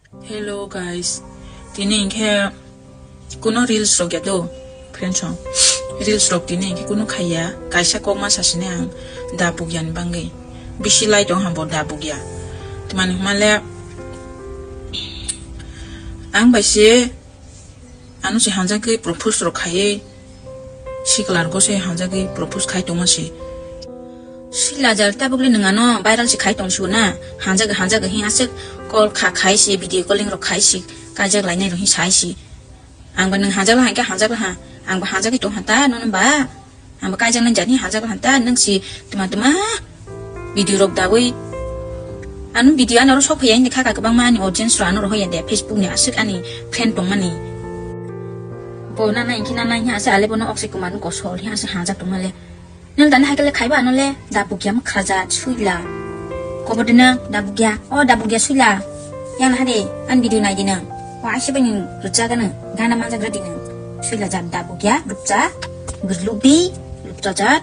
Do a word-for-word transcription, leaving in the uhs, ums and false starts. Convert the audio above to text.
Hello guys, tini hinkhe kuno reels rok ya do, friends rok. Reels rok tini hinkhe kuno khaiya, kaisa kokma sasine ang da bugya ni bangwi. Bisi lai tong hambo da bugya. Tmani hwnmale ang bai se ano se hanjagwi propose rok khaiwi, siklar go se hanjagwi propose khai tongma se. Sila jar tabukle nwng ano viral se khai tong sigo na. Hanjagwi, hanjagwi hi aswk call kha khai se, video calling rok khai se, kaijak lainai rok hi sai se. Ang ba nwng hanjak la hangke hanjak la ha. Ang ba hanjagwi tong ha ta nono ba. Ang ba kaijak nang jani hanjak la ha ta nwng si tuma tuma video rok dawi. Ano video ano ro sok phai ya, hindi kha kha kwbangma ani audience ro ano ro hoya de, Facebook ni aswk ani friend tongmani. Bo na nai khe na nai ha se ale bono Akshay Kumar no kosol hi aswk hanjak tongma le. Nil tani hai kele khaiba ano le da bugya ma khraja suila. Kobo dina da bugya, o da bugya suila. Yang na hade an video nai dina. Wa aise bani rutsa gana, gana manja gra dina. Suila jat da bugya, rutsa, gerlubi, rutsa jat.